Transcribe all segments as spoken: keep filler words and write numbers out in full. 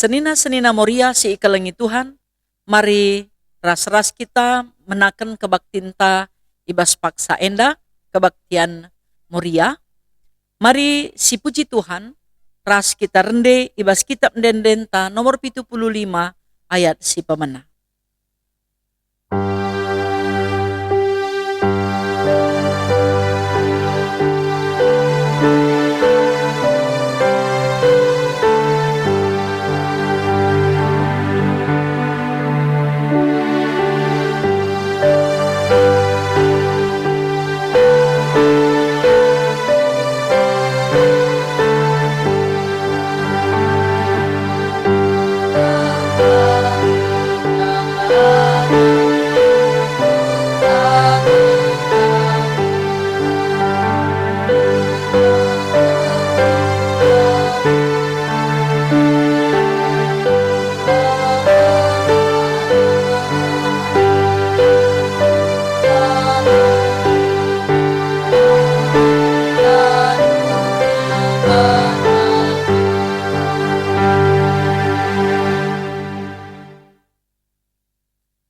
Senina-senina Moria si ikelengi Tuhan, mari ras-ras kita menaken kebaktinta i bas paksa enda, kebaktian Moria. Mari sipuji Tuhan, ras kita rende i bas kitab ende-endenta nomor pitu puluh lima ayat si pemena.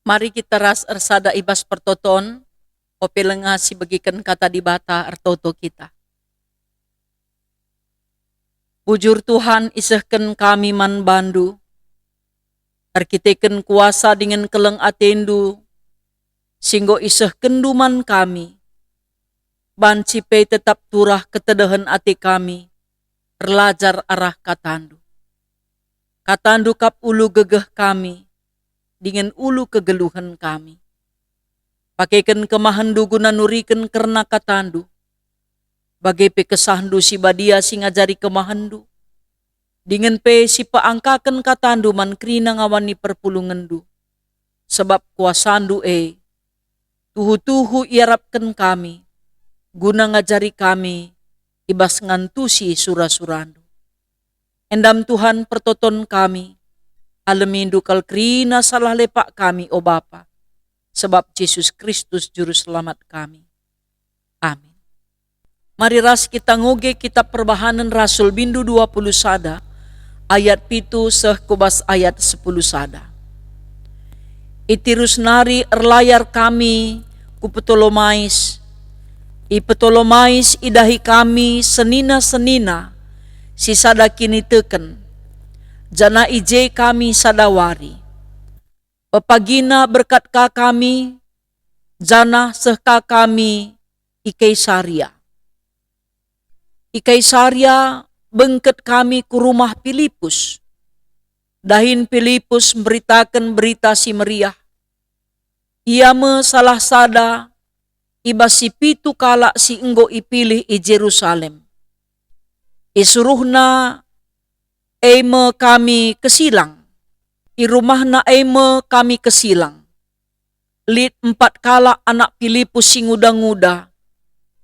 Mari kita ras ersada i bas pertoton, ope lenga sibegiken Kata Dibata ertoto kita. Bujur Tuhan, isehken kami man bandu, erkiteken kuasa dingen keleng atendu, si enggo isehkenndu man kami, banci pe tetap turah ketedehen ate kami, erlajar arah katandu. Katandu kap ulu gegeh kami, dingen ulu kegeluhen kami. Pakeken kemahenndu guna nuriken kerna katandu, bage pe kesahndu si badia si ngajari kemahenndu, dingen pe si peangkaken katandu man kerina ngawan ni perpulungenndu, sebab kuasandu e tuhu-tuhu iarapken kami, guna ngajari kami i bas ngantusi sura-surandu. Endam Tuhan pertoton kami, alemindu kal kerina salah lepak kami, o Bapa, sebab Jesus Kristus Juru Selamat kami. Amin. Mari ras kita ngoge Kitab Perbahanen Rasul bindu dua puluh sada, ayat pitu seh ku bas ayat sepuluh sada. I Tirus nari erlayar kami ku Ptolomais. I Ptolomais idahi kami senina-senina si sada kiniteken, janah i je kami sada wari. Pepagina berkat ka kami, janah seh ka kami i Kaisaria. I Kaisaria bengket kami ku rumah Pilipus. Dahin Pilipus mberitaken Berita Si Meriah. Ia me salah sada i bas si pitu kalak si enggo ipilih i Jerusalem. Isuruhna e me kami kesilang. I rumahna e me kami kesilang. Lit empat kalak anak Pilipus si nguda-nguda,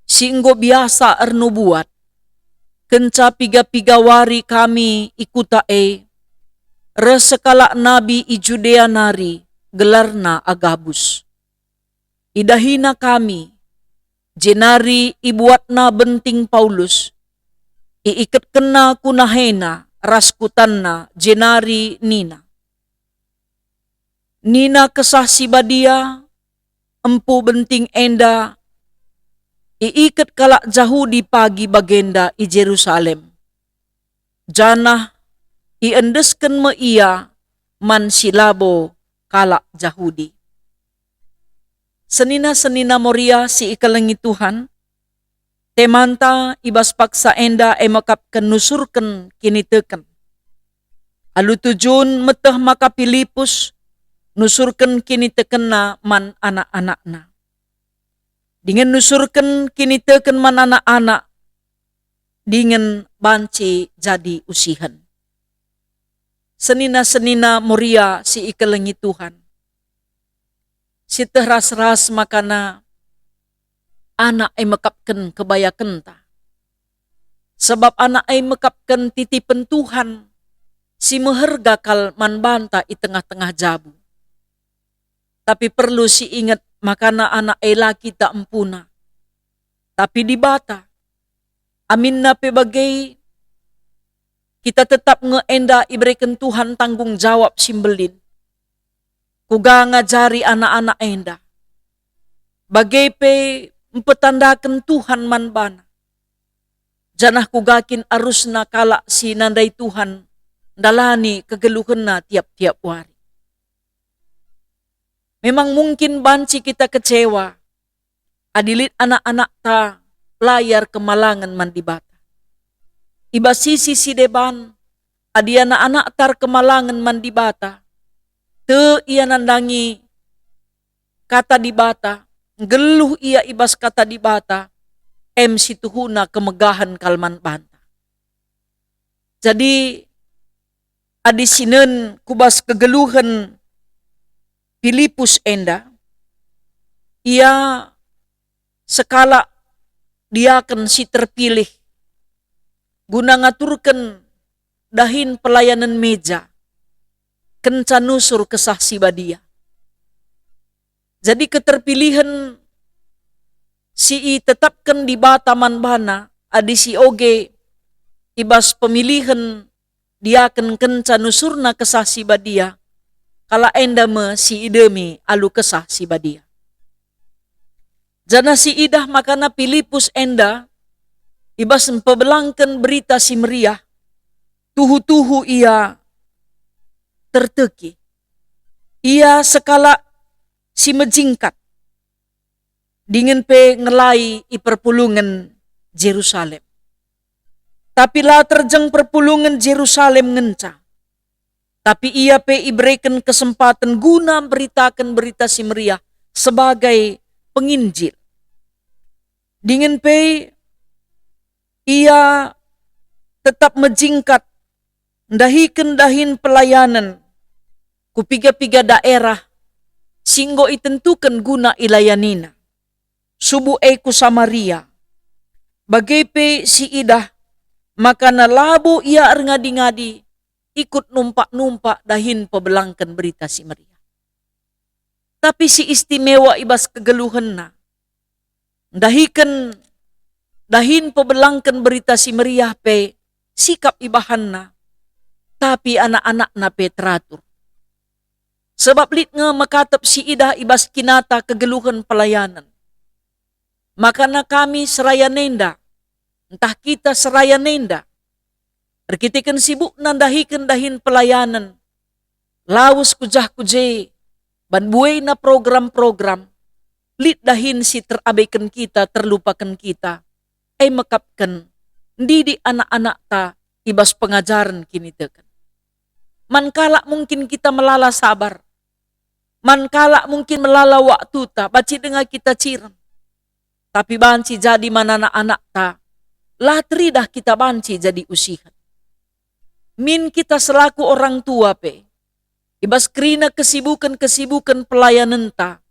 si enggo biasa ernubuat. Kenca piga-piga wari kami i kuta e, reh sekalak nabi i Judea nari, gelarna Agabus. Idahina kami, jenari ibuatna benting Paulus, iiketkenna ku nahena ras ku tanna, jenari nina, "Nina Kesah Si Badia, empu benting enda iiket kalak Jahudi pagi bagenda i Jerusalem, janah iendesken me ia man si labo kalak Jahudi." Senina-senina Moria si ikelengi Tuhan, temanta i bas paksa enda e mekapken nusurken kiniteken. Alu tujun meteh maka Pilipus nusurken kinitekenna man anak-anakna. Dingen nusurken kiniteken man anak-anak, dingen banci jadi usihen. Senina-senina Moria si ikelengi Tuhan, sieteh ras-ras makana anak e mekapken kebayakenta. Sebab anak e mekapken titipen Tuhan si meherga kal man banta i tengah-tengah jabu. Tapi perlu siinget makana anak e la kita empuna, tapi Dibata. Aminna pe bage, Kita tetap nge enda ibereken Tuhan tanggung jawab si mbelin. Kuga ngajari anak-anak enda, bage pe mpetandaken Tuhan man bana, janah kuga kin arusna kalak si nandai Tuhan ndalani kegeluhenna tiap-tiap wari. Memang mungkin banci kita kecewa adi lit anak-anakta la ia erkemalangen man Dibata. I bas sisi si deban, adi anak-anakta erkemalangen man Dibata, tek ia nandangi Kata Dibata, nggeluh ia i bas Kata Dibata, em si tuhuna kemegahen kal man banta. Jadi, adi sinen ku bas kegeluhen Pilipus enda, ia sekalak diaken si terpilih guna ngaturken dahin pelayanen meja kenca nusur Kesah Si Badia. Jadi, keterpilihen si itetapken Dibata man bana adi sioge i bas pemilihen diaken kenca nusurna Kesah Si Badia, kalak enda me si idemi alu Kesah Si Badia. Janah siidah makana Pilipus enda i bas mpebelangken Berita Si Meriah, tuhu-tuhu ia terteki. Ia sekalak si mejingkat, dingen pe ngelai i perpulungen Jerusalem. Tapi la terjeng perpulungen Jerusalem ngenca, tapi ia pe ibereken kesempaten guna mberitaken Berita Si Meriah sebagai penginjil. Dingen pe ia tetap mejingkat ndahiken dahin pelayanen ku piga-piga daerah si enggo itentuken guna ilayanina, subuk e ku Samaria. Bage pe siidah makana labo ia erngadi-ngadi ikut numpak-numpak dahin pebelangken Berita Si Meriah. Tapi si istimewa i bas kegeluhenna, ndahiken dahin pebelangken Berita Si Meriah pe sikap ibahanna, tapi anak-anakna pe teratur. Sebab lit nge mekatep siidah i bas kinata kegeluhen pelayanen. Makana kami seraya nenda, ntah kita seraya nenda, erkiteken sibukna ndahiken dahin pelayanen, lawes ku jah ku je, ban buena program-program, lit dahin si terabaiken kita, terlupaken kita, e mekapken ndidik anak-anakta i bas pengajaren kiniteken. Man kalak mungkin kita melala sabar, man kalak mungkin melala waktuta, banci denga kita cirem. Tapi banci jadi man anak-anakta, la teridah kita banci jadi usihen. Min kita selaku orang tua pe, i bas kerina kesibuken-kesibuken pelayanenta,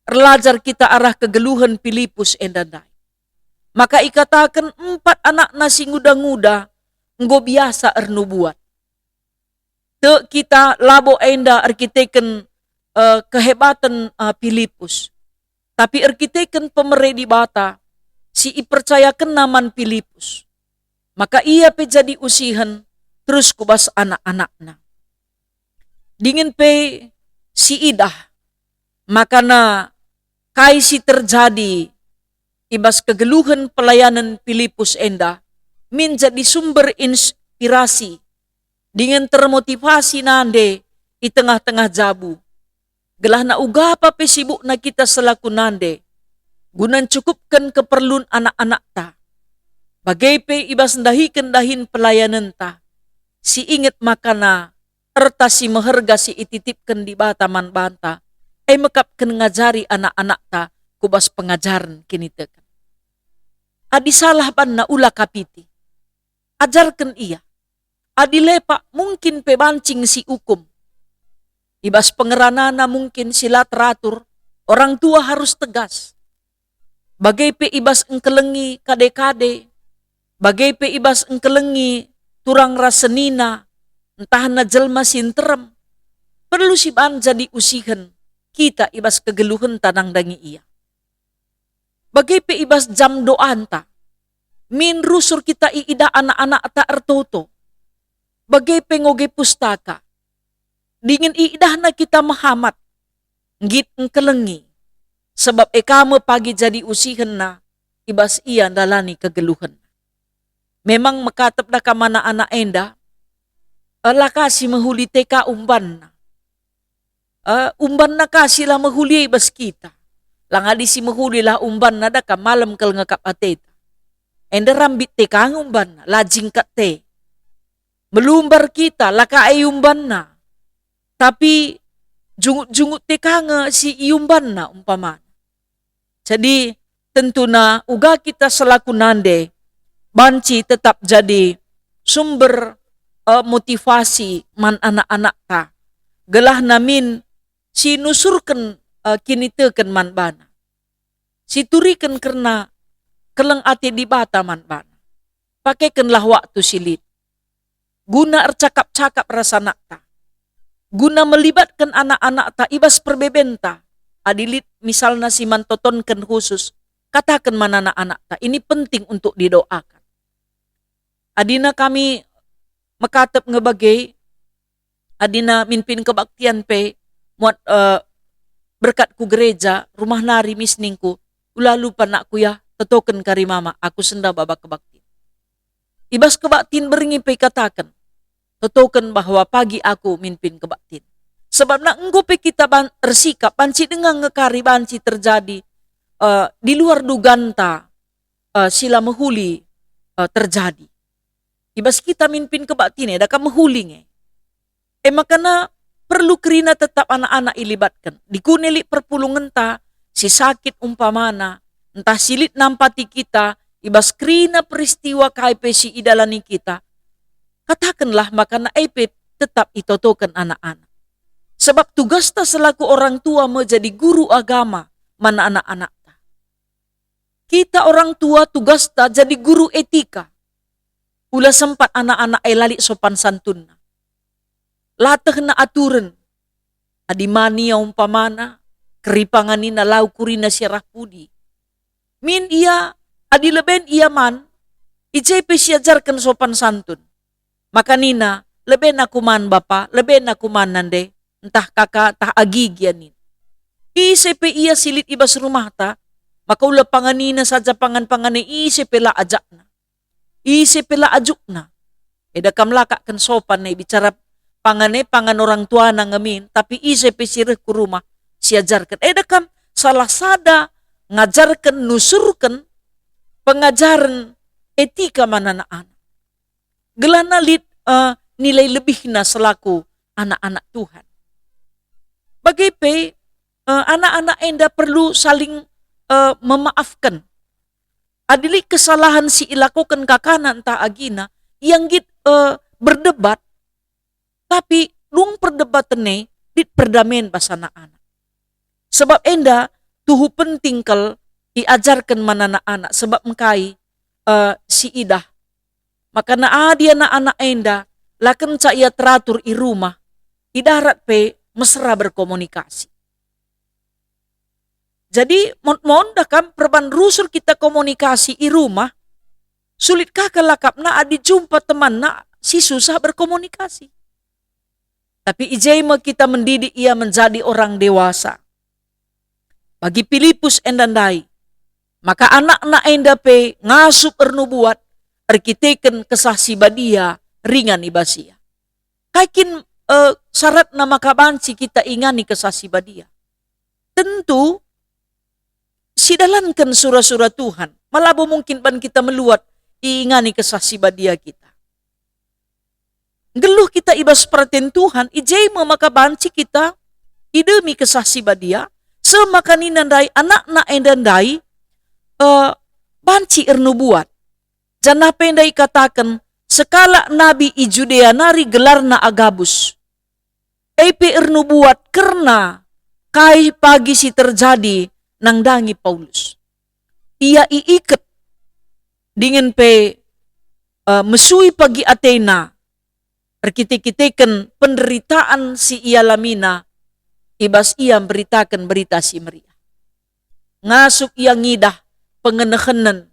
erlajar kita arah kegeluhen Pilipus enda ndai. Maka ikataken empat anakna si nguda-nguda enggo biasa ernubuat. Tek kita labo enda erkiteken, eh, kehebaten, eh, Pilipus, tapi erkiteken pemere Dibata si ipercayakenna man Pilipus. Maka ia pe jadi usihen terus ku bas anak-anakna. Dingen pe siidah makana kai si terjadi i bas kegeluhen pelayanen Pilipus enda min jadi sumber inspirasi dingen termotivasi nande i tengah-tengah jabu, gelahna ugapa pe sibukna kita selaku nande, guna ncukupken keperlun anak-anakta, bage pe i bas ndahiken dahin pelayanenta, si inget makana erta si meherga si ititipken Dibata man banta, e mekapken ngajari anak-anakta ku bas pengajaren kiniteken. Adi salah banna, ula kapiti. Ajarken ia. Adi lepak, mungkin pe banci si ukum. I bas pengeranana mungkin si la teratur, orang tua harus tegas. Bage pe i bas engkelengi kade-kade, bage pe i bas engkelengi turang ras senina, ntahna jelma si nterem, perlu si ban jadi usihen kita i bas kegeluhenta nandangi ia. Bage pe i bas jam doanta, min rusur kita iidah anak-anakta ertoto. bage pe ngoge pustaka. Dingen iidahna kita mehamat, nggit engkelengi, sebab e ka me pagi jadi usihenna i bas ia ndalani kegeluhenna. Memang mekatep da kam anak-anak enda, e, la ka si mehuli te ka umbanna. E, umbanna ka si la mehuli i bas kita. La ngadi si mehuli lah umbanna da kam malem kal ngekap ateta. Enda rambit te ka nge umbanna, la jingkat te. Melumbar kita, la ka iumbanna. Tapi jungut-jungut te ka nge si iumbanna umpamana. Jadi, tentuna uga kita selaku nande banci tetap jadi sumber, eh, motivasi man anak-anakta, gelah namin si nusurken, eh, kiniteken man bana, si turiken kerna keleng ate Dibata man bana. Pakekenlah waktu si lit guna ercakap-cakap ras anakta, guna melibatken anak-anakta i bas perbebenta. Adi lit misalna si man totonken khusus, kataken man anak-anakta, ini penting untuk didoakan. Adina kami mekatep nge bage, adina min pin kebaktian pe muat, eh, berkat ku gereja, rumah nari mis ningku, "Ula lupa nakku ya, tetoken kari mama, aku senda baba kebaktin." I bas kebaktin berngi pe ikataken, "Tetoken bahwa pagi aku min pin kebaktin." Sebabna enggo pe kita ban-, ersikap banci denga nge kari banci terjadi, eh, di luar duganta, eh, si la mehuli, eh, terjadi. I bas kita min pin kebaktin eda ka mehuli nge. E makana perlu kerina tetap anak-anak ilibatken. Dikune lit perpulungenta si sakit umpamana, ntah si lit nampati kita i bas kerina peristiwa kai pe si idalani kita, katakenlah makana e pe tetap itotoken anak-anak. Sebab tugasta selaku orang tua me jadi guru agama man anak-anakta. Kita orang tua tugasta jadi guru etika. Ula sempat anak-anak e la lit sopan santunna. La tehna aturen. Adi man ia umpamana, keri panganina la ukurina si arah pudi. Min ia, adi leben ia man, i je pe siajarken sopan santun. Maka nina, "Leben aku man, Bapa, leben aku man, Nande, ntah Kaka, ntah agi gia," nina. Ise pe ia si lit i bas rumahta, maka ula panganina saja pangan-pangan e, ise pe la ajakna. Ise pe la ajukna. Eda kam lakakken sopan e, bicara pangan e, pangan orang tuana nge min, tapi ise pe si reh ku rumah siajarken. Eda kam salah sada ngajarken, nusurken pengajaren etika man anak-anak. Gelahna lit, eh, nilai lebihna selaku anak-anak Tuhan. Bage pe, eh, anak-anak enda perlu saling, eh, memaafken. Adi lit kesalahan si ilakoken kakana ntah agina, ia nggit, eh, berdebat, tapi dung perdebaten e lit perdamen bas anak-anak. Sebab enda tuhu penting kal iajarken man anak-anak, sebab engkai, eh, si idah. Makana adi anak-anak enda la kenca ia teratur i rumah, i darat pe mesera berkomunikasi. Jadi, mon-, mon dah kam perban rusur kita komunikasi i rumah, sulit ka kal akapna adi jumpa temanna si susah berkomunikasi. Tapi i je me kita mendidik ia menjadi orang dewasa. Bagi Pilipus enda ndai, maka anakna enda pe ngasup ernubuat erkiteken Kesah Si Badia ringan i bas ia. Kai kin, eh, syaratna maka banci kita ingani Kesah Si Badia? Tentu, sidalanken sura-sura Tuhan, ma labo mungkin ban kita meluat iingani Kesah Si Badia kita. Nggeluh kita i bas peraten Tuhan, i je me maka banci kita idemi Kesah Si Badia, seh maka nina ndai anakna enda ndai, eh, banci ernubuat. Janah pe ndai ikataken, sekalak nabi i Judea nari gelarna Agabus. E pe ernubuat kerna kai pagi si terjadi nandangi Paulus. Ia iiket dingen pe, eh, mesui pagi atena erkite-kiteken penderitaan si ialamina, i bas ia mberitaken Berita Si Meriah. Ngasup ia ngidah pengenehenen,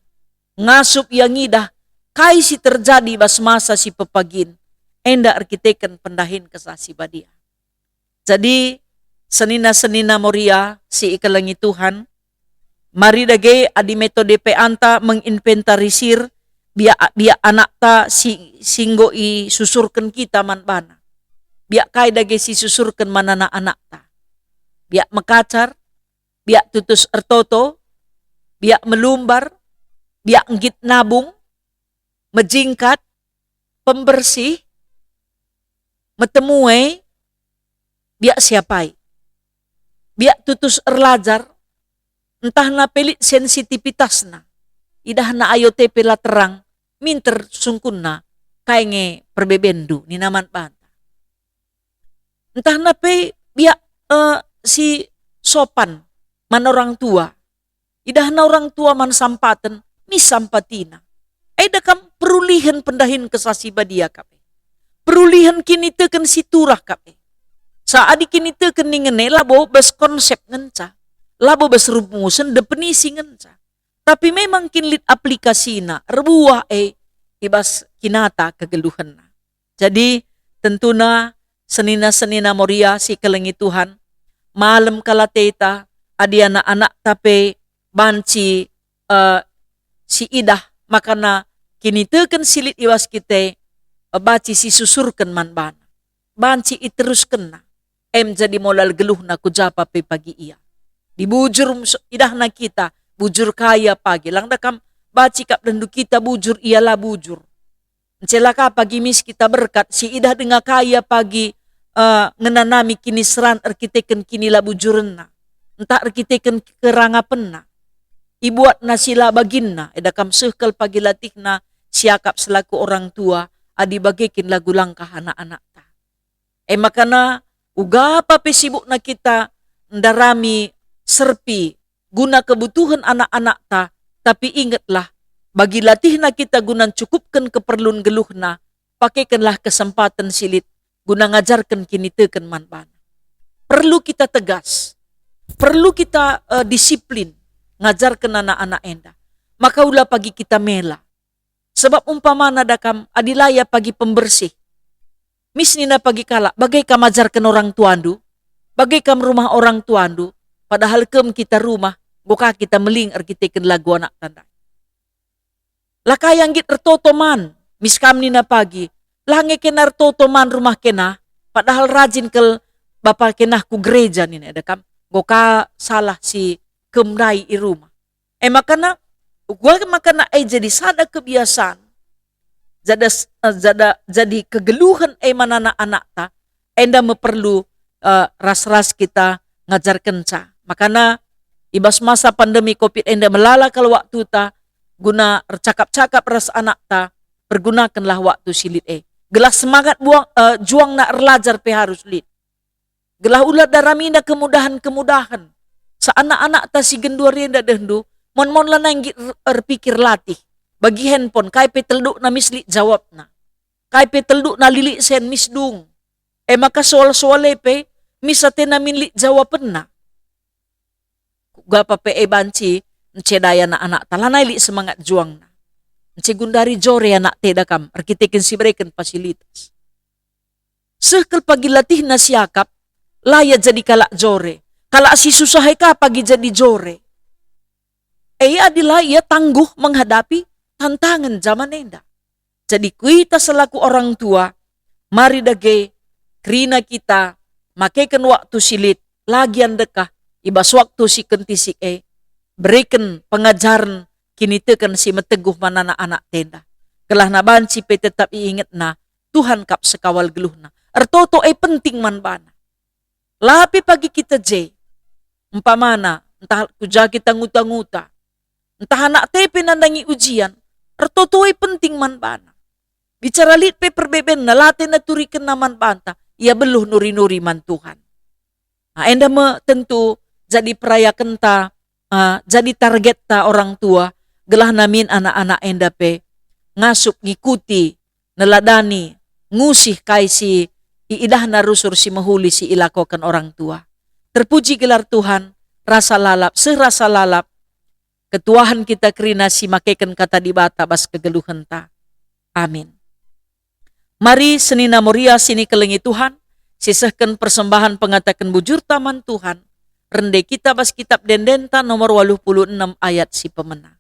ngasup ia ngidah kai si terjadi bas masa si pepagin, enda erkiteken pendahin Kesah Si Badia. Jadi, senina-senina Moria si ikelengi Tuhan, mari dage adi metode pe anta menginventarisir biak-biak anakta si, si enggo isusurken kita man bana. Biak kai dage si isusurken man anak-anakta. Biak mekacar, biak tutus ertoto, biak melumbar, biak nggit nabung, mejingkat, pembersih, metemue, biak siapai. Biak tutus erlajar, ntah na pe lit sensitivitasna. Idahna ayo te pe la terang, minter sungkunna, kai nge perbebenndu, nina man banta. Ntah na pe biak, eh, si sopan man orang tua. Idahna orang tua man sampaten, mis sampatina. Eda kam perulihen pendahin Kesah Si Badia kap e. Perulihen kiniteken si turah kap e. Sa adi kiniteken ningen e labo bas konsep ngenca, labo bas rumusen definisi ngenca. Tapi memang kin lit aplikasina, erbuah e i bas kinata kegeluhenna. Jadi, tentuna senina-senina Moria si kelengi Tuhan, malem kal ateta adi anak-anakta pe banci, eh, si idah makana kiniteken si lit i bas kita, eh, banci si susurken man bana, banci iteruskenna, em jadi mola geluhna ku japa pe pagi ia. Dibujur mus-, idahna kita, bujur ka ia pagi, lang da kam banci kap dendu kita bujur, ia la bujur. Ncela ka pagi mis kita berkat, si idah denga ka ia pagi, eh, ngenanami kiniseran erkiteken kinilabujurenna, ntah erkiteken kerangapenna. Ibuatna si la baginna, eda kam seh kal pagi latihna siakap selaku orang tua, adi bage kin lagu langkah anak-anakta. E makana, uga pa pe sibukna kita ndarami serpi guna kebutuhen anak-anakta, tapi ingetlah, bagi latihna kita guna ncukupken keperlun geluhna, pakekenlah kesempaten si lit guna ngajarken kiniteken man bana. Perlu kita tegas, perlu kita, eh, disiplin ngajarken anak-anak enda. Maka ula pagi kita mela. Sebab umpamana da kam, adi la ia pagi pembersih, mis nina pagi kalak, "Bage kam ajarken orang tuandu? Bage kam rumah orang tuandu?" Padahal kem kita rumah, enggo ka kita meling erkiteken lagu anakta ndai. La ka ia nggit ertoto man, mis kam nina pagi, "La nge kena ertoto man rumah kena, padahal rajin kal bapa kena ku gereja," nina da kam, enggo ka salah si kem ndai i rumah. E makana, uga makana e jadi sada kebiasaan, jada s-, eh, jada, jadi kegeluhen e man anak-anakta, enda me perlu, eh, ras-ras kita ngajarkenca. Makana, i bas masa pandemi covid enda melala kal waktuta guna ercakap-cakap ras anakta, pergunakenlah waktu si lit e. Gelah semangat buang, eh, juangna erlajar pe harus lit. Gelah ula daramina kemudahen-kemudahen. Sa anak-anakta si genduari enda dehndu, mon-mon lanai nggit er-, erpikir latih. Bagi handphone, kai pe teldukna mis lit jawabna. Kai pe teldukna lilik sen mis dung. E maka soal-soal e pe, mis atena min lit jawabenna. Kuga pa pe e banci ncedai anak-anakta, lanai lit semangat juangna. Ence gundari jore anakta eda kam, erkiteken si bereken fasilitas. Seh kal pagi latihna siakap, la ia jadi kalak jore. Kalak si susah e ka pagi jadi jore. E adi la ia tangguh menghadapi tantangen jaman enda. Jadi kuita selaku orang tua, mari dage kerina kita makeken waktu si lit, la gia ndekah i bas waktu si kentisik e, bereken pengajaren kiniteken si meteguh man anak-anakta enda. Gelah na banci pe tetap iingetna, Tuhan kap sekawal geluhna. Ertoto e penting man bana. La pe pagi kita je, umpamana, ntah ku ja kita nguta-nguta, ntah anakta pe nandangi ujian, ertoto e penting man bana. Bicara lit pe perbebenna, la tena turikenna man banta, ia beluh nuri-nuri man Tuhan. Nah, enda me tentu jadi perayakenta, ah, jadi targetta orang tua, gelah namin anak-anak enda pe ngasup ngikuti, neladani, ngusih kai si iidahna rusur si mehuli si ilakoken orang tua. Terpuji gelar Tuhan, rasa lalap, seh rasa lalap, ketuahen kita kerina si makeken kata Dibata bas kegeluhenta. Amin. Mari senina Moria si nikelengi Tuhan, sisehken persembahen pengataken bujurta man Tuhan, rende kita bas kitab Ende-endenta nomor waluh puluh enem ayat si pemena.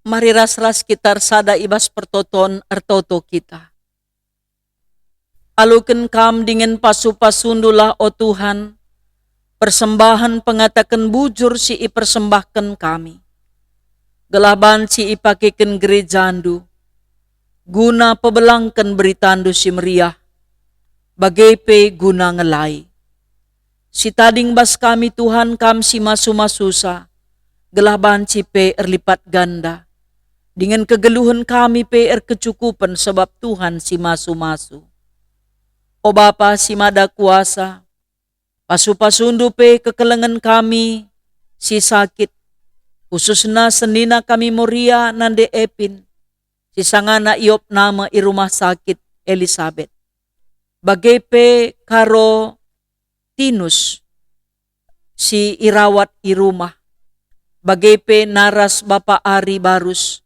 Mari ras-ras kita ersada i bas pertoton, ertoto kita. Aloken Kam dingen pasu-pasundulah, o Tuhan, persembahen pengataken bujur si ipersembahken kami, gelah banci ipakeken gerejaNdu guna pebelangken beritaNdu si meriah, bage pe guna ngelai. Si tading bas kami, Tuhan, Kam si masu-masusa, gelah banci pe erlipat ganda, dingen kegeluhen kami pe erkecukupen sebab Tuhan si masu-masu. O Bapa si Mada Kuasa, pasu-pasuNdu pe kekelengen kami si sakit, khususna senina kami Moria nande Epin, si sangana iopna me i rumah sakit Elisabet, bage pe Karo Tinus si irawat i rumah, bage pe naras Bapa Ari Barus,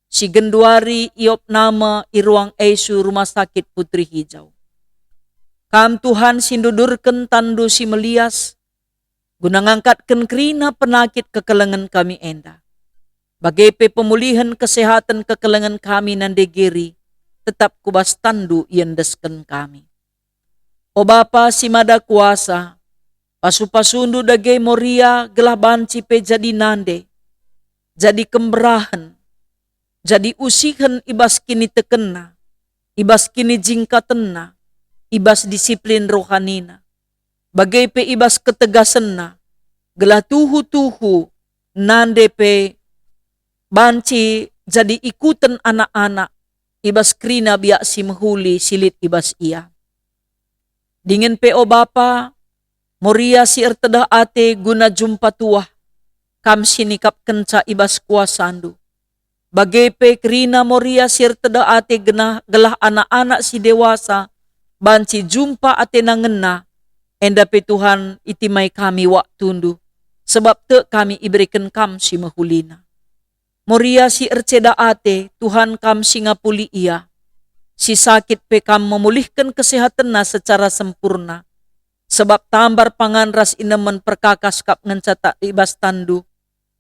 si genduari iopna me i ruang I C U Rumah Sakit Putri Hijau. Kam, Tuhan, si ndudurken tanNdu si melias, guna ngangkatken kerina penakit kekelengen kami enda, bage pe pemulihen kesehaten kekelengen kami nande Geri, tetap ku bas tanNdu iendesken kami. O Bapa si Mada Kuasa, pasu-pasuNdu dage Moria gelah banci pe jadi nande, jadi kemberahen, jadi usihen i bas kinitekenna, i bas kinijingkatenna, i bas disiplin rohanina, bage pe i bas ketegasenna, gelah tuhu-tuhu nande pe banci jadi ikuten anak-anak i bas kerina biak si mehuli si lit i bas ia. Dingen pe, o Bapa, Moria si ertedeh ate guna jumpa tuah, Kam si nikapkenca i bas kuasaNdu. Bage pe kerina Moria si ertedeh ate genah gelah anak-anak si dewasa banci jumpa atena ngena, enda pe, Tuhan, itimai kami waktuNdu, sebab tek kami ibereken Kam si mehulina. Moria si erceda ate, Tuhan, Kam si ngapuli ia. Si sakit pe Kam memulihken kesehatenna secara sempurna, sebab tambar pangan ras inemen perkakas kap ngenca tak i bas tanNdu,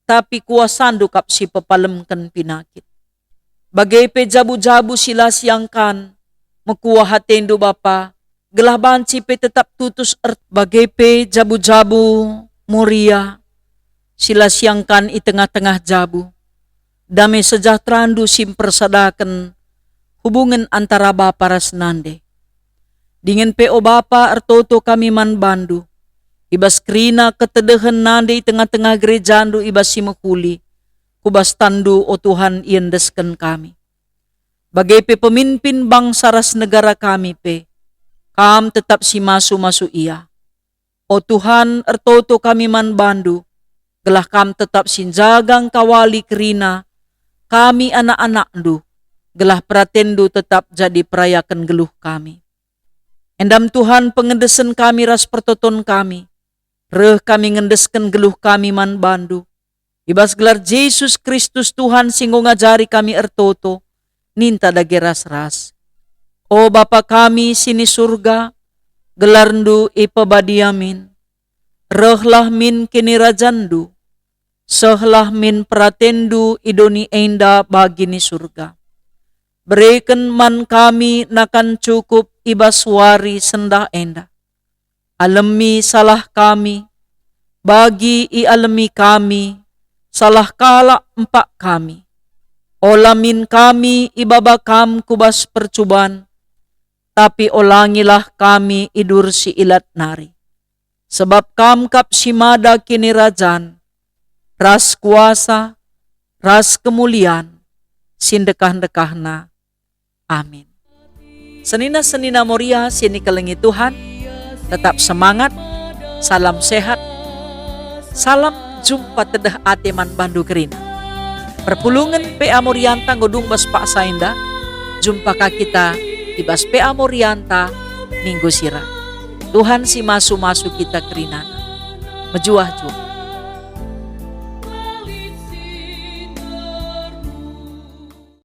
tapi kuasaNdu kap si pepalemken pinakit. Bage pe jabu-jabu si la siangkan, mekuah ateNdu, Bapa, gelah banci pe tetap tutus er-, bage pe jabu-jabu Moria si la siangkan i tengah-tengah jabu. Dame sejahteraNdu si mpersadaken hubungen antara Bapa ras nande. Dingen pe, o Bapa, ertoto kami man bandu, i bas kerina ketedehen nande i tengah-tengah gerejandu i bas si mehuli, ku bas tanNdu, o Tuhan, iendesken kami. Bage pe pemimpin bangsa ras negara kami pe, Kam tetap si masu-masu ia. O Tuhan, ertoto kami man bandu, gelah Kam tetap si njaga ngkawali kerina kami anak-anakNdu, gelah peratenNdu tetap jadi perayaken geluh kami. Endam Tuhan pengendesen kami ras pertoton kami, reh kami ngendesken geluh kami man bandu. I bas gelar Jesus Kristus Tuhan si enggo ngajari kami ertoto, ninta dage ras-ras. O Bapa kami si ni Surga, gelarNdu ipebadia min. Rehlah min kinirajanNdu. Sehlah min peratenNdu i doni enda bagi ni Surga. bereken man kami nakan cukup i bas wari sendah enda. Alemi salah kami, bagi ialemi kami salah kalak empak kami. Ola min kami ibaba Kam ku bas percuban, tapi olangilah kami i dur si ilat nari. Sebab Kam kap si mada kinirajan, ras kuasa, ras kemulian, si ndekah-ndekahna. Amin. Senina-senina Moria si nikelengi Tuhan, tetap semangat, salam sehat, salam jumpa tedeh ate man bandu kerina. Perpulungen P A Morianta enggo dung bas paksa enda, jumpa ka kita i bas P A Morianta minggu sira. Tuhan si masu-masu kita kerinana. Mejuah-juah.